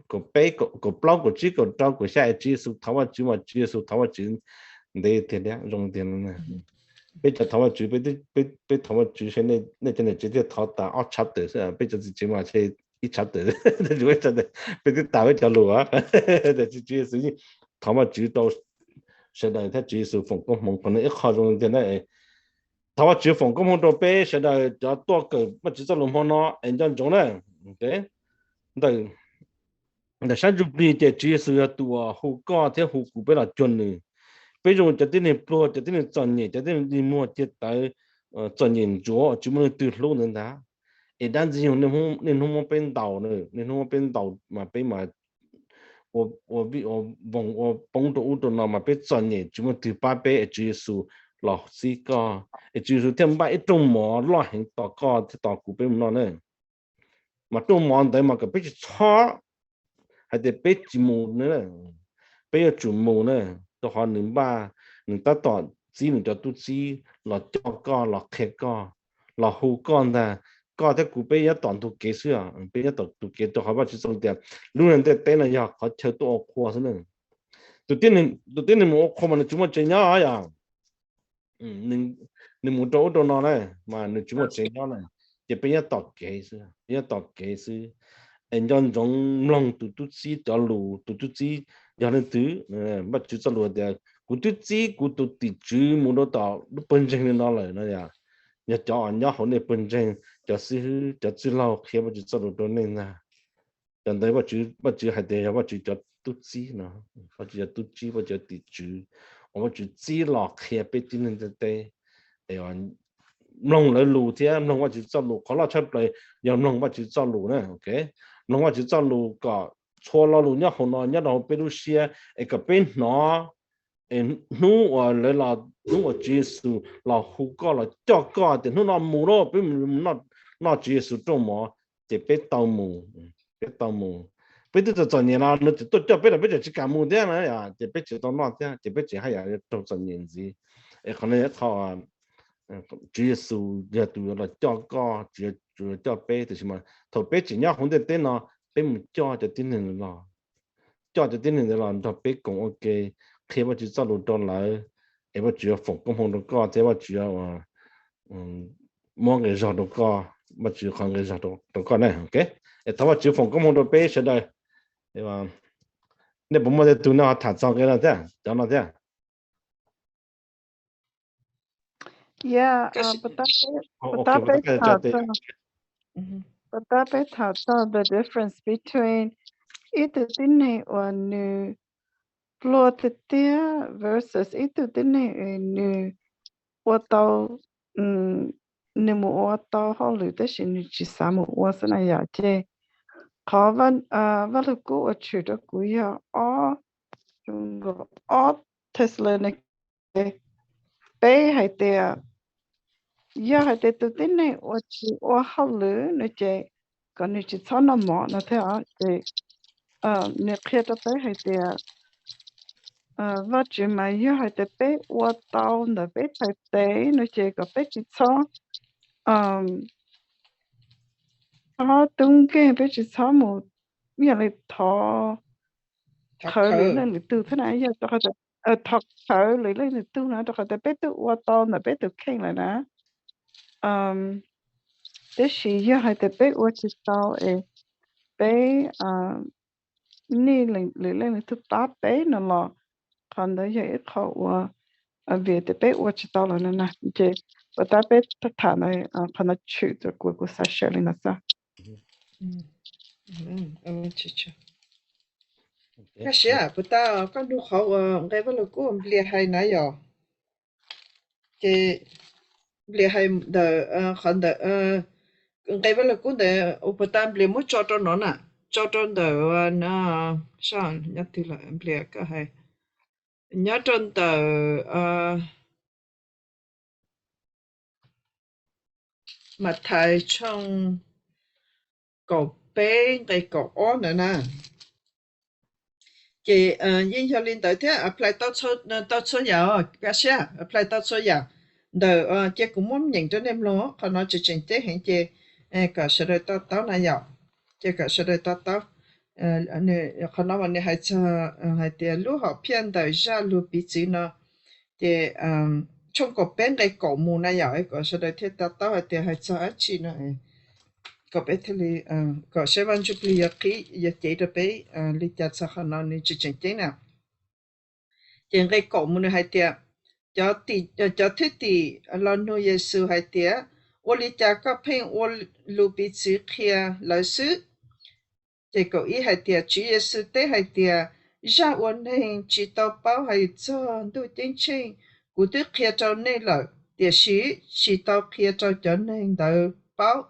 kaum peb, kaum plaub, kaum tsib, kaum rau, kaum xya es Tswv Yexus thov Vajtswv mas Tswv Yexus thov Vajtswv ntev tiag tiag zoo tiag. Peb cov thov Vajtswv, peb thov Vajtswv saib nej cov niam tsev thiaj thov tas ob chapter xwb, peb cov txiv tsev mas ib chapter, peb twb tas peb cov lus, tiam sis Tswv Yexus yeej thov Vajtswv rau sawv daws thiab Tswv Yexus foom koob hmoov, qhov no ib qho zoo tiag na. Thov Vajtswv foom koob hmoov rau peb sawv daws cov tuaj kawm Vajtswv txoj lus hmo no es nco ntsoov na. Ntawm sab ntsuj plig ces Tswv Yexus yog tus uas hu koj thiab hu kuv peb los cuag nws. Peb zoo cov tib neeg pluag, cov tib neeg txom nyem, cov tib neeg dig muag ceg tawv, txom nyem ntsuav, tsis muaj leej twg hlub ntawd ntag. Es dab ntxwg nyoog niaj hnub muab peb ntaus, niaj hnub muab peb ntaus mas peb mas ua vij ua voog ua poob rau ub rau no mas peb txom nyem tsis muaj twg pab peb es Tswv Yexus los txib koj, es Tswv Yexus thiaj npaj ib rooj mov loj heev tos koj thiab tos kuv peb mus noj na. Mas rooj mov ntawd mas kom peb tsis txhob hais tias peb tsis mus na, peb yuav tsum mus na, rau qhov nws npaj, nws tab tom txib nws cov tub txib los coj koj, los qhia koj, los hu koj ntag. Koj thiab kuv peb nyob tom ntug kev xwb, peb nyob tom ntug kev rau qhov Vajtswv txoj lus tias lub ntiaj teb no yog qhov chaw tuaj ua qhua xwb na. Tus tib neeg mus ua qhua mas nws tsis muaj tsev nyob yom. Nws mus rau ub rau no na, mas nws tsis muaj tsev nyob na, ces peb nyob tom kev xwb, peb nyob tom kev xwb. Es nco ntsoov mloog tus tub txib cov lus, tus tub txib yog leej twg. Vajtswv txoj lus tias kuv twb txib kuv tus tim tswv mus rau tom lub pawg ntseeg li no lawm no yom. Yog cov uas nyob hauv nej pawg ntseeg, cov xib hwb, cov txwj laug qhia Vajtswv txoj lus rau nej ntag. Cov ntawd Vajtswv hais tias yog Vajtswv cov tub txib no, Vajtswv cov tub txib, Vajtswv cov tim tswv uas Vajtswv txib los qhia peb tib neeg ntiaj teb. Mloog lawv lus thiab mloog Vajtswv txoj lus, qhov loj tshaj plaws yog mloog Vajtswv txoj lus na. Mloog Vajtswv txoj lus kom txhua lo lus nyob hauv no nyob rau hauv peb lub siab es kom peb hnov. Es hnub uas lawv los, hnub uas Tswv Yexus los hu koj los coj koj tias hnub no mus lauj, peb mus noj Tswv Yexus rooj mov, ces peb tau mus, peb tau mus. Peb twb txom txom nyem los nws tseem tuaj coj peb los peb tseem tsis kam mus thiab na, ces peb tseem tau noj thiab, ces peb tseem haj yam raug txom nyem ntxiv. Es qhov no yog qhov Tswv Yexus yog tus yuav los coj koj, Tswv Yexus yuav coj peb, tiam sis mas thaum peb tseem nyob hauv ntiaj teb no, peb mus coj cov tib neeg los, coj cov tib neeg ntawd los nrog peb koom ua ke, qhia Vajtswv txoj lus rau lawv, es Vajtswv yuav foom koob hmoov rau koj thiab Vajtswv yuav muab nqi zog rau koj, Vajtswv qhov nqi zog rau koj na. Es thov Vajtswv foom koob hmoov rau peb sawv daws. Nej puas muaj tej tug nej ho tham txog nqe no thiab, cov no thiab? Puas tab peb tham txog the difference between ib tug tib neeg uas nws pluag tiag tiag versus ib tug tib neeg uas nws ua tau, nws mus ua tau hauj lwm tab sis nws tsis xav mus ua xwb na yom. Ces qhov Vaj Lug Kub ua tshwm rau kuv yog ob, ob Thexalaunikes peb hais tias, yog hais tias tus tib neeg uas tsis ua hauj lwm no ces kom nws tsis txhob noj mov no thiab. Ces nws qhia rau peb hais tias Vajtswv mas yog hais tias peb ua tau ntawm peb txhais tes no ces kom peb tsis txhob txhob tub nkeeg, peb tsis txhob mus ib yam li thov khawv lwm leej lwm tug thiab na, yog rau qhov tias, thov khawv lwm leej lwm tug na, rau qhov tias peb twb ua tau ntawm peb tus kheej lawm na. Tab sis yog hais tias peb ua tsis tau es peb nij lwm leej lwm tug pab peb no los qhov ntawd yog ib qho uas vim tias peb ua tsis tau lawm no na. Ces puas tab peb tham ntawd qhov no tshwm rau kuv, kuv xav sawv li ntawd xwb. Koj siab puas tab koj nug qhov uas nqe Vaj Lug Kub Nplias hais na yom? Ces Nplias hais ntawm qhov ntawm nqe Vaj Lug Kub ntawd ua puas tab Nplias muab tso rau no na, tso rau ntawm no, nyob twg lawm Nplias, koj hais nyob rau ntawm Mathais tshooj kaum peb nqe kaum ob ntawd na. Ces yeej yog li ntawd thiab, apply tau txhua yam, koj siab apply tau txhua yam ntawm, cia kuv muab nyeem rau nej mloog, qhov no tseem tseem ceeb heev ces kom sawv daws to taub na yom. Ces kom sawv daws to taub. Qhov no mas nws hais txog, hais tias lub hom phiaj ntawm zaj lug piv txwv no, ces tshooj kaum peb nqe kaum mus na yom, kom sawv daws thiaj to taub hais tias hais txog dab tsi no, kom peb thiaj li, kom saib Vaj Ntsuj Plig yuav qhib yuav cev rau peb li cas txog qhov no nws tseem tseem ceeb na. Ces nqe kaum mus nws hais tias, cov, cov thwj tim los nug Yexus hais tias, ua li cas koj pheej ua lus piv txwv qhia lawv xwb? Ces kaum ib hais tias, Tswv Yexus teb hais tias, zaj uas neeg tsis tau paub hais txog Ntuj Ceeb Tsheej kuv twb qhia rau nej lawm, tiam sis tsis tau qhia rau cov neeg ntawd paub.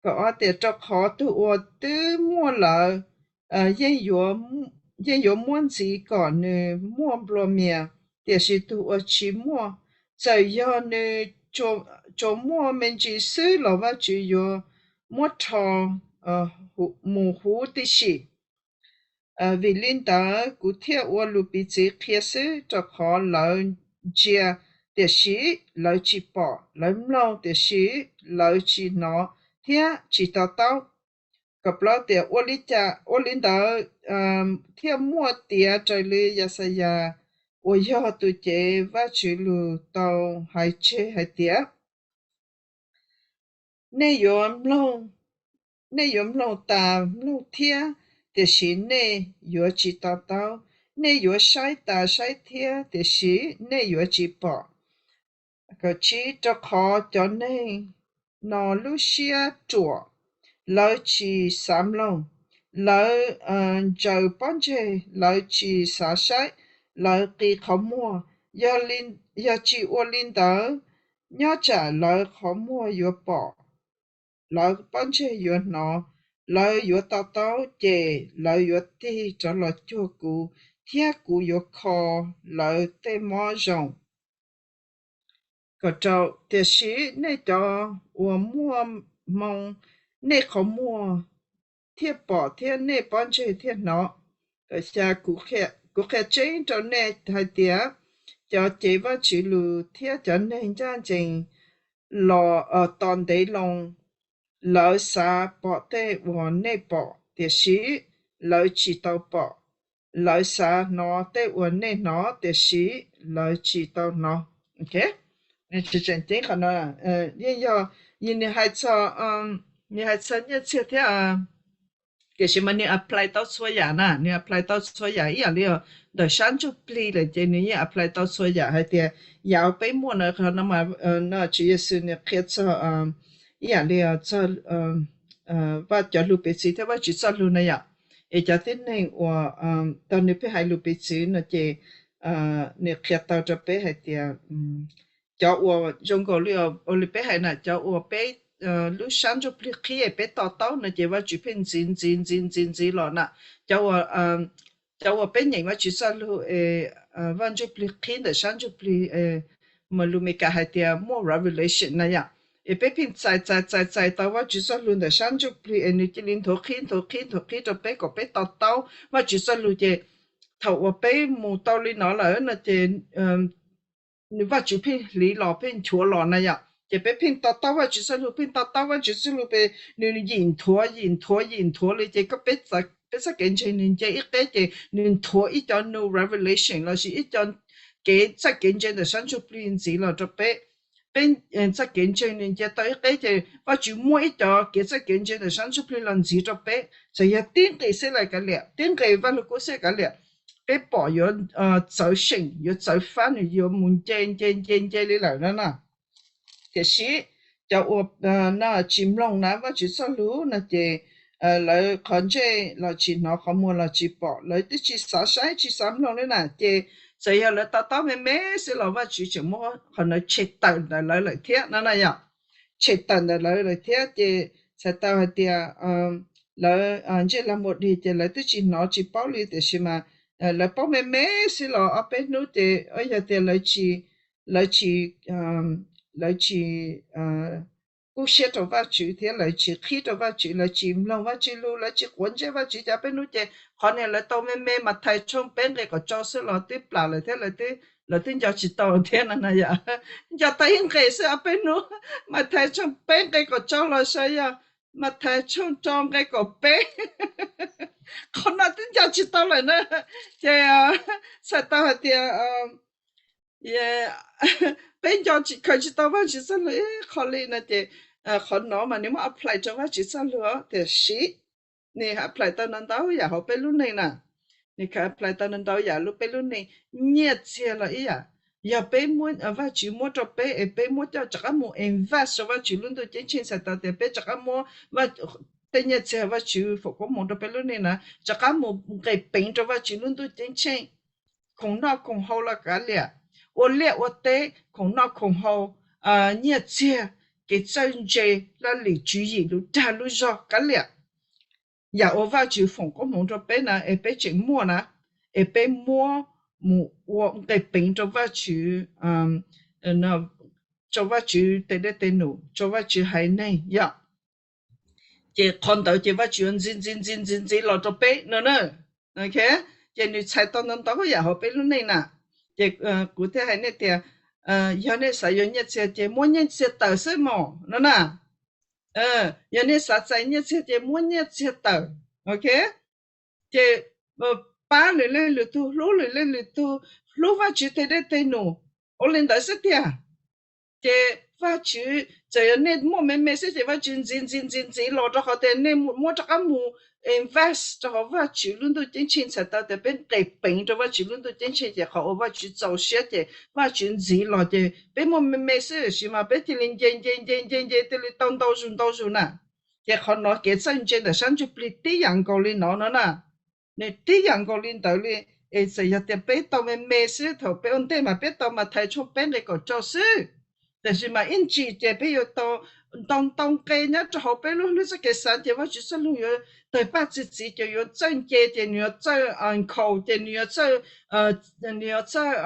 Kaum ob tias, rau qhov tus uas twb muaj lawm yeej yuav muab ntxiv kom nws muaj nplua mias, tiam sis tus uas tsis muaj, txawm yog nws tsuas muaj me ntsis xwb los Vajtswv yuav muab rho mus huv tib si. Vim li ntawd kuv thiaj ua lus piv txwv qhia xwb, rau qhov lawv ntsia tiam sis lawv tsis pom, lawv mloog tiam sis lawv tsis hnov thiab tsis to taub. Kaum plaub tias, ua li cas, ua li ntawd thiaj muaj tias raws li Yaxayas uas yog tus cev Vajtswv lus tau hais tseg hais tias, nej yuav mloog, nej yuav mloog tas mloog thiab, tiam sis nej yuav tsis to taub, nej yuav saib tas saib thiab, tiam sis nej yuav tsis pom. Kaum tsib, rau qhov cov neeg no lub siab ruam, lawv tsis xav mloog, lawv ntsaws pob ntseg, lawv tsis xav saib, lawv qi qhov muag. Yog tsis ua li ntawd, nyob tsam lawv qhov muag yuav pom, lawv pob ntseg yuav hnov, lawv yuav to taub, ces lawv yuav tig rov los cuag kuv, thiab kuv yuav kho lawv tej mob zoo. Kaum rau, tiam sis nej cov uas muaj hmoo, nej qhov muag thiaj pom thiab nej pob ntseg thiaj hnov. Kaum xya, kuv qhia tseeb rau nej hais tias, cov cev Vajtswv lus thiab cov neeg ncaj ncees los tos ntev loo, lawv xav pom tej uas nej pom, tiam sis lawv tsis tau pom, lawv xav hnov tej uas nej hnov, tiam sis lawv tsis tau hnov. Tseem ceeb qhov no, yeej yog, nws hais txog, nws hais txog nyiaj txiag thiab, tiam sis mas nws apply tau txhua yam na, nws apply tau txhua yam ib yam li ntawm sab ntsuj plig lawm ces nws yeej apply tau txhua yam hais tias yam peb muaj no, qhov no mas no Tswv Yexus nws qhia txog ib yam li txog Vaj cov lus piv txwv thiab Vajtswv txoj lus na yom. Es cov tib neeg uas tau nws pheej hais lus piv txwv no ces nws qhia tau rau peb hais tias cov uas zoo nkaus li, ua li peb hais na, cov uas peb lub sab ntsuj plig qhib es peb to taub no ces Vajtswv pheej ntxiv ntxiv ntxiv ntxiv ntxiv ntxiv los na. Cov uas, cov uas peb nyeem Vajtswv txoj lus es Vaj Ntsuj Plig qhib ntawm sab ntsuj plig, mas lus Meskas hais tias muaj revelation na yom. Es peb pheej txais txais txais txais tau Vajtswv txoj lus ntawm sab ntsuj plig es nws cia li nthuav qhib nthuav qhib nthuav qhib rau peb kom peb to taub Vajtswv txoj lus ces thaum uas peb mus tau li no lawm no ces nws Vajtswv pheej hliv los pheej nchuav los na yom. Ces peb pheej to taub Vajtswv txoj lus, pheej to taub Vajtswv txoj lus, peb nws yim nthuav yim nthuav yim nthuav li ces koj, peb txoj kev ntseeg nws nce ib qeb ces nws nthuav ib co new revelation lossis ib co kev, txoj kev ntse ntawm sab ntsuj plig ntxiv los rau peb. Peb txoj kev ntseeg nws nce tau ib qeb ces Vajtswv muab ib co kev, txoj kev ntse ntawm sab ntsuj plig los ntxiv rau peb. Txawm yog tib nqis xwb los kav liam, tib nqis Vaj Lug Kub xwb kav liam, peb pom yuav txawv seem, yuav txawv fab, nws yuav mus nce nce nce nce li lawm no na. Tiam sis cov uas no tsis mloog na Vajtswv txoj lus no ces lawv qhov ntsej los tsis hnov, qhov muag los tsis pom, lawv twb tsis xav saib tsis xav mloog li na. Ces txawm yog lawv to taub me me xwb los Vajtswv tseem muab qhov ntawd tshem tawm ntawm lawv lawm thiab no na yom. Tshem tawm ntawm lawv lawm thiab ces txhais tau hais tias lawv ntsej lag muag dig ces lawv twb tsis hnov tsis paub li, tiam sis mas lawv paub me me xwb los ob peb hnub ces yog tias lawv tsis, lawv tsis, lawv tsis kub siab rau Vajtswv thiab lawv tsis qhib rau Vajtswv, lawv tsis mloog Vajtswv lus, lawv tsis quav ntsej Vajtswv, ces ob peb hnub ces qhov niag lawv tau me me Mathais tshooj peb nqe kaum rau xwb los twb plam lawm thiab, lawv twb nco tsis tau thiab no na yom. Nco tau ib nqe xwb ob peb hnub, Mathais tshooj peb nqe kaum rau los sav yog Mathais tshooj rau nqe kaum peb. Qhov no twb nco tsis tau lawm na. Ces txhais tau hais tias peb nco tsis, khaws tsis tau Vajtswv txoj lus ib qho li no ces qhov no mas nws muab apply rau Vajtswv txoj lus tiam sis nws apply tau ntau ntau yam hauv peb lub neej na. Nws khaws apply tau ntau ntau yam lub peb lub neej. Nyiaj txiag los ib yam, yog peb muab, Vajtswv muab rau peb es peb muab coj rov qab mus invest rau Vajtswv lub ntuj ceeb tsheej, txhais tau tias peb rov qab muab tej nyiaj txiag Vajtswv foom koob hmoov rau peb lub neej na rov qab mus nqis peev rau Vajtswv lub ntuj ceeb tsheej, khoom noj khoom haus los kav liam, ua liaj ua teb, khoom noj khoom haus, nyiaj txiag, kev txawj ntse, laj lim tswv yim, lub dag lub zog kav liam. Yam uas Vajtswv foom koob hmoov rau peb na es peb tseem muaj na, es peb muab mus ua nqis peev rau Vajtswv, rau Vajtswv tej dej tej num, rau Vajtswv haiv neeg yom. Ces qhov ntawd ces Vajtswv ntxiv ntxiv ntxiv ntxiv ntxiv los rau peb no na. Ces nws txhais tau ntau ntau yam hauv peb lub neej na. Ces kuv thiaj hais nej tias yog nej xav yuav nyiaj txiag ces muab nyiaj txiag tawm xwb mog no na. Yog nej xav txais nyiaj txiag ces muab nyiaj txiag tawm, ok. Ces pab lwm leej lwm tug, hlub lwm leej lwm tug, hlub Vajtswv tej dej tej num, ua li ntawd xwb tiag. Ces Vajtswv txawm yog nej muaj me me xwb ces Vajtswv ntxiv ntxiv ntxiv ntxiv los rau qhov tias nej muab rov qab mus invest rau hauv Vajtswv lub ntuj ceeb tsheej, txhais tau tias peb nqis peev rau Vajtswv lub ntuj ceeb tsheej ces qhov uas Vajtswv txaus siab ces Vajtswv ntxiv los ces peb muaj me me xwb tiam sis mas peb cia li nce nce nce nce nce cia li tau ntau zus ntau zus na. Ces qhov no kev txawj ntse ntawm sab ntsuj plig tib yam nkaus li no no na. Nws tib yam nkaus li ntawd li. Es txawm yog tias peb tau me me xwb, thaum peb ua ntej mas peb tau Mathais tshooj peb nqe kaum rau xwb, tiam sis mas ib ntsis ces peb yuav tau ntau ntau nqe nyob rau hauv peb lub hlwb txoj kev xav ces Vajtswv txoj lus yuav tawg paj txi txiv ces yuav txawj nce ces nws yuav txawj nkhaus ces nws yuav txawj, nws yuav txawj,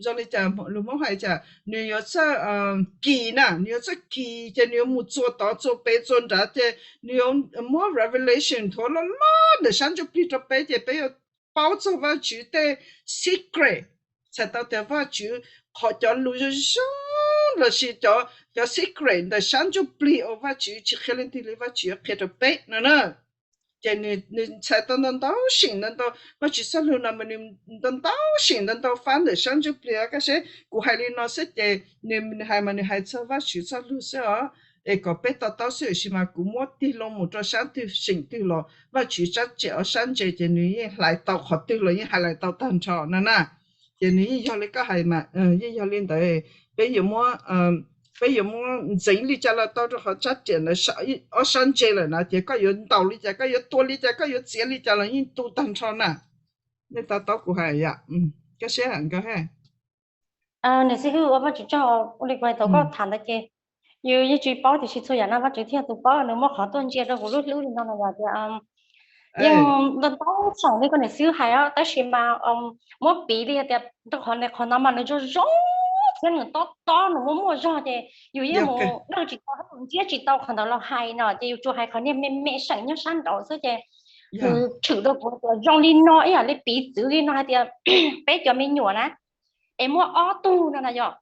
zoo li cas lus Hmoob hais tias nws yuav txawj kis na, nws yuav txawj kis ces nws yuav mus txua tod txua pem txua nrad ces nws yuav muab revelation nthuav loj loj ntawm sab ntsuj plig rau peb ces peb yuav paub txog Vajtswv tej secret, txhais tau tias Vajtswv qhov cov lus zoo zoo lossis cov, cov secret ntawm sab ntsuj plig uas Vajtswv tsis qhia leej twg li Vajtswv yuav qhia rau peb no na. Ces nws txhais tau ntau ntau seem ntau ntau, Vajtswv txoj lus no mas nws ntau ntau seem ntau ntau fab ntawm sab ntsuj plig. Kaj seb kuv hais li no xwb ces nws hais mas nws hais txog Vajtswv txoj lus xwb os, es kom peb to taub xwb, tiam sis mas kuv muab tig loo mus rau sab twg seem twg los Vajtswv tsab riam ob sab ntse ces nws yeej hlais tau qhov twg los yeej hlais tau tag nrho no na. Ces nws yeej yog li koj hais mas, yeej yog li ntawd. Peb yuav muab, peb yuav muab ntxeev li cas los tau rau qhov tsab riam ntawd ob sab ntse lawm na, ces koj yuav ntaus li cas, koj yuav tua li cas, koj yuav txiav li cas los yeej tu tag nrho na. Nej to taub kuv hais yom? Koj siab nkawd he. Niam xib hwb, ua Vajtswv tsaug, ua li kuv hais thaum koj tham ntawd ces yus yeej tsis paub tiam sis txhua yam no Vajtswv thiaj tus paub, nws muab qhov tuaj ntsia rau kuv lub hlwb li no na yom. Tias yeej ntau ntau seem li koj niam xib hwb hais os, tab sis mas muab piv li tias rau qhov, qhov no mas nws zoo zoo thiab nws tob tob, nws muaj muaj zog ces yus yeej mus dawj tsis tau, ntsiab tsis tau qhov ntawd los hais no ces yus tsuas hais qhov niag me me seem nyob sab nraud xwb ces nws tshwm rau kuv tias zoo li no, ib yam li piv txwv li no hais tias peb cov me nyuam na, es muaj ob tug no na yom,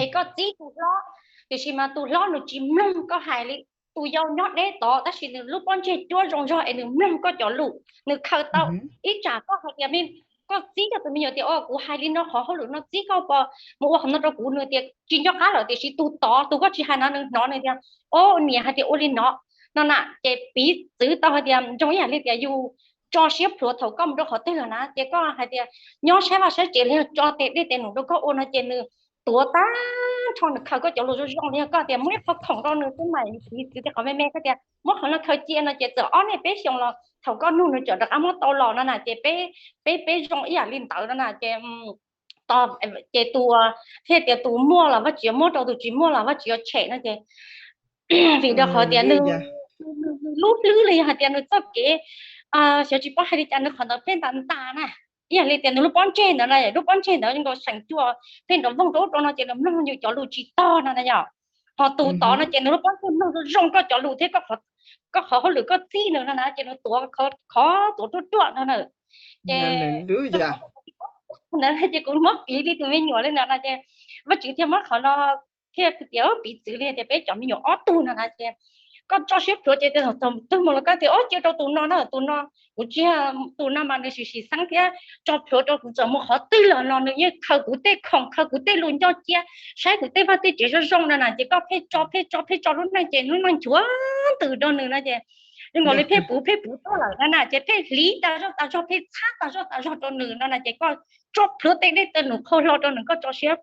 es koj txib tus hlob, tiam sis mas tus hlob nws tsis mloog koj hais li. Tus yau nyob deb tod tab sis nws lub pob ntseg cuab zoo zog es nws mloog koj cov lus, nws khaws tau. Ib tsam koj hais tias, koj txib koj tus me nyuam tias, o, kuv hais li no qhov hauj lwm no txib koj pos mus ua qhov no rau kuv, nws tias tsis nco qab lawm, tiam sis tus tod tus koj tsis hais no nws hnov nws tias, o, niam hais tias ua li no no na, ces piv txwv tau hais tias zoo ib yam li tias yus tso siab plhuav thaum koj mus rau qhov twg lawm na, ces koj hais tias nyob saib vaj saib tsev los yog tso tes dej tes num rau koj ua no ces nws tuav tag nrho, nws khaws koj cov lus zoo zoo li yog koj tias muab ib qho khoom rau nws xwb mas piv txwv tias qhov me me koj tias muab qhov no khaws cia no ces txawm ob niaj peb xyoos los thaum koj nug nws tseem rov qab muab tau los no na, ces peb, peb, peb zoo ib yam li ntawd no na, ces tos, ces tus, thiaj tias tus muaj los Vajtswv yuav muab rau, tus tsis muaj los Vajtswv yuav tshem no ces vim rau qhov tias nws, nws lub hlwb li yog hais tias nws txoj kev xyov tsis paub hais li cas, nws qhov ntawd pheej ntas ntas na. Ib yam li tias nws lub pob ntseg ntawd na, lub pob ntseg ntawd nkaus seem cua, pheej nrov voog rau ub rau no ces nws mloog yus cov lus tsis tog no na yom. Ho tus tod no ces nws lub pob ntseg mloog zoo zoo koj cov lus thiab koj qhov hauj lwm koj txib nws no na, ces nws tuav, qhov tuav ruaj ruaj no na. Ces ntawd ces kuv muab piv li tus me nyuam li ntawd no ces Vajtswv thiaj muab qhov no thiaj tias piv txwv li tias peb cov me nyuam ob tug no na ces koj tso siab plhuav ces thaum twg mus los koj tias, o, cia rau tus no na, tus no, kuv tsis, tus no mas nws sim sim xeeb thiab tso plhuav rau kuv, txawm mus qhov twg los los nws yeej khaws kuv tej khoom, khaws kuv tej lus nco cia, saib kuv tej vaj tej tsev zoo zoo no na, ces koj pheej tso pheej tso pheej tso lub neej ces lub neej nchuav ntws rau nws no ces zoo nkaus li pheej puv pheej puv tuaj lawm no na, ces pheej hliv tas zog tas zog, pheej txhab tas zog tas zog rau nws no na, ces koj tso plhuav tej dej tej num qhau hlo rau nws, koj tso siab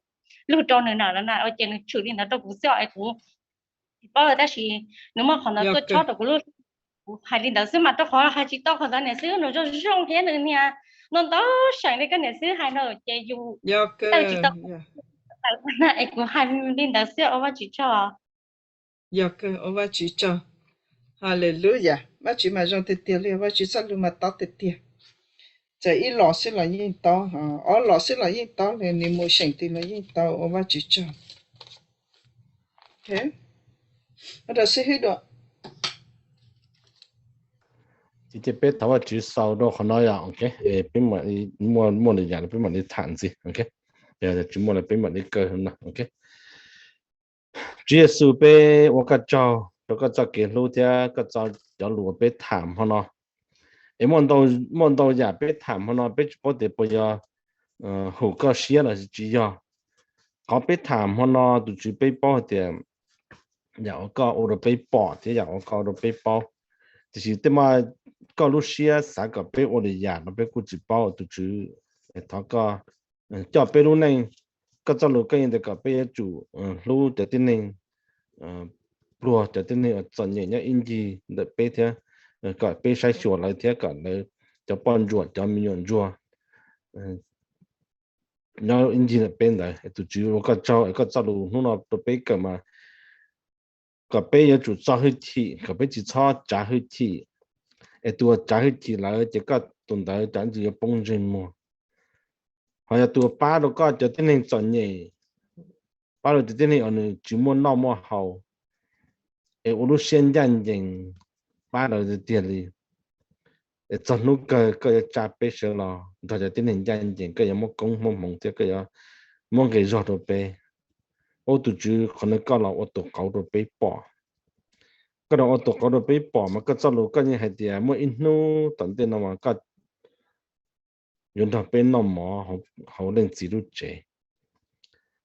lug rau nws na no na, ces nws tshwm li ntawd rau kuv xwb es kuv tsis paub tab sis nws muaj qhov ntawd tuaj chob rau kuv lub, kuv hais li ntawd xwb mas rau qhov hais tsis tau qhov ntawd niam xwb, nws zoo zoo thiab nws niag ntau ntau seem li koj niam xwb hais no ces yus tawm tsis tau es kuv hais li ntawd xwb, ua Vajtswv tsaug. Yog kawg, ua Vajtswv tsaug. Hallelujah, Vajtswv mas zoo tiag tiag li, Vajtswv txoj lus mas tob tiag tiag. Txawm ib los xwb los yeej tob, ob los xwb los yeej tob, nws mus seem twg los yeej tau, ua Vajtswv tsaug. Rau xib hwb dua. Ces peb thov Vajtswv xaus rau qhov no yom, ok, peb muaj lwm yam peb mam li tham ntxiv, ok, tsis muaj li peb mam li kaw no, ok. Tswv Yexus, peb ua koj tsaug rau koj txoj kev hlub thiab koj txoj cov lus uas peb tham hmo no. Es muaj ntau yam peb tham hmo no peb tsis paub tias puas yog hum koj siab los tsis yog. Qhov peb tham hmo no tus Tswv peb paub hais tias yam uas koj ua rau peb pom thiab yam uas koj ua rau peb paub. Tiam sis tej ma koj lub siab xav kom peb ua lwm yam no peb kuj tsis paub tus Tswv. Thov koj coj peb lub neej, koj txoj lus koj yeej tias kom peb yuav tsum hlub cov tib neeg pluag, cov tib neeg uas txom nyem nyob ib ncig ntawm peb thiab, kom peb saib xyuas lawv thiab kom lawv cov poj ntsuam cov me nyuam ntsuag nyob ib ncig ntawm peb ntawd. Tus Tswv ua koj tsaug es koj txoj lus hnub no rau peb kawm mas kom peb yuav tsum txo hwj chim, kom peb tsis txhob tsav hwj chim. Es tus uas tsav hwj chim lawm ces koj tus ntawd tsam ntsis yuav poob ntsej muag. Ho yog tus uas pab rau koj cov tib neeg txom nyem, pab rau cov tib neeg uas nws tsis muaj noj muaj haus, es ua lub siab ncaj ncees pab lawv tiag tiag li, es txog hnub kawg koj yuav tsa peb sawv los nrog cov tib neeg ncaj ncees, koj yuav muab koob muab hmoov thiab koj yuav muab nqi zog rau peb. Ub tus Tswv, qhov no koj los ua tus qauv rau peb pom. Koj los ua tus qauv rau peb pom mas koj txoj lus koj yeej hais tias muaj ib hnub tom ntej no mas koj yuav nrog peb noj mov hauv Leej Txiv lub tsev.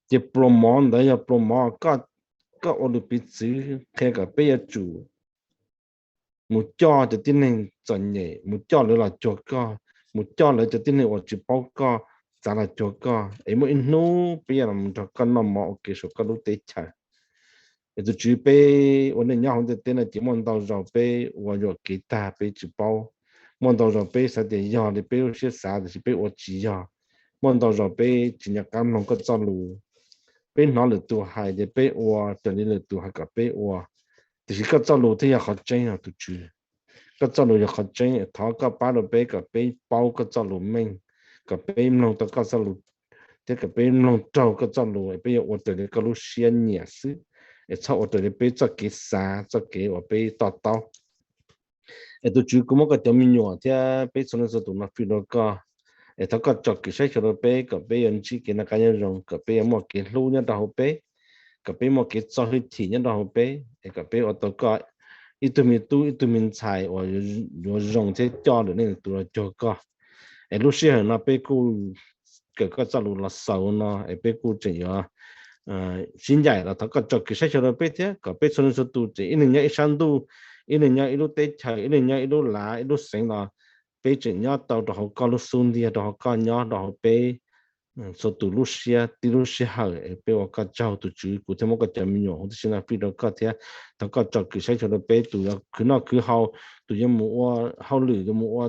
Ces pluas mov ntawd yog pluas mov koj ua lus piv txwv qhia kom peb yuav tsum mus coj cov tib neeg txom nyem, mus coj lawv los cuag koj, mus coj lawv cov tib neeg uas tsis paub koj txav los cuag koj, es muaj ib hnub peb yuav los nrog koj noj mov ua ke saum koj lub teb chaws. Es tus Tswv, peb ua neej nyob hauv ntiaj teb no ces muaj ntau zaus peb ua yuam kev tag peb tsis paub, muaj ntau zaus peb xav tias yog li peb lub siab xav tiam sis peb ua tsis yog, muaj ntau zaus peb tsis nco qab mloog koj txoj lus. Peb hnov lwm tus hais ces peb ua raws li lwm tus hais kom peb ua, tiam sis koj txoj lus thiaj yog qhov tseeb os tus Tswv. Koj txoj lus yog qhov tseeb, thov koj pab rau peb kom peb paub koj txoj lus meej, kom peb mloog tau koj txoj lus, thiab kom peb mloog raug koj txoj lus es peb yuav ua raws li koj lub siab nyiam xwb, es txhob ua raws li peb txoj kev xav txoj kev uas peb to taub. Es tus Tswv, kuv muab koj cov me nyuam thiab peb txhua leej txhua tus no fij rau koj, es thov koj tsom kwm saib xyuas rau peb kom peb yuav ntsib kev noj qab nyob zoo, kom peb yuav muaj kev hlub nyob rau hauv peb, kom peb muaj kev txo hwj chim nyob rau hauv peb, es kom peb ua tau koj ib tug me tub ib tug me ntxhais uas yuav zoo thiab coj lwm leej lwm tus los cuag koj. Es lub sij hawm no peb kuj kawm koj txoj lus los xaus no es peb kuj tseem yuav sib ncaim los thov koj tsom kwm saib xyuas rau peb thiab kom peb txhua leej txhua tus tseem ib leeg nyob ib sab ntuj, ib leeg nyob ib lub teb chaws, ib leeg nyob ib lub lav ib lub xeev los peb tseem nyob tau rau hauv koj lub xub ntiag, rau hauv koj nyob rau hauv peb txhua tus lub siab tib lub sij hawm. Peb ua koj tsaug tus Tswv, kuv thiaj muab koj cov me nyuam huv tib si no fij rau koj thiab thov koj tsom kwm saib xyuas rau peb tus yuav khwv noj khwv haus, tus yuav mus ua hauj lwm, yuav mus ua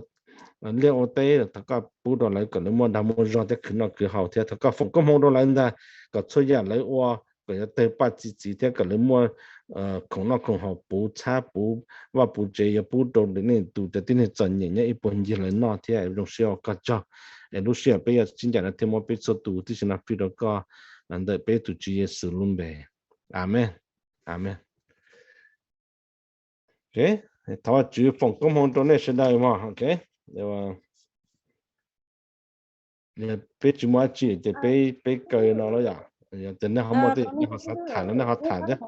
liaj ua teb, thov koj pub rau lawv kom lawv muaj dag muaj zog thiab khwv noj khwv haus thiab thov koj foom koob hmoov rau lawv ntag, kom txhua yam lawv ua kom yuav tawg paj txi txiv thiab kom lawv muaj khoom noj khoom haus puv txhab puv vaj puv tsev, yuav pub rau lwm leej tus cov tib neeg txom nyem nyob ib puag ncig lawv noj thiab. Zoo siab ua koj tsaug, es lub sij hawm peb yuav sib ncaim no thiaj muab peb txhua tus tib si no fij rau koj ntawm peb tus Tswv Yexus lub npe. Amees. Amees. Thov Vajtswv foom koob hmoov rau nej sawv daws mog. Peb tsis muaj dab tsi ces peb peb kaw no los yom. Yog tias nej ho muaj tej nej ho xav tham no nej ho tham thiab.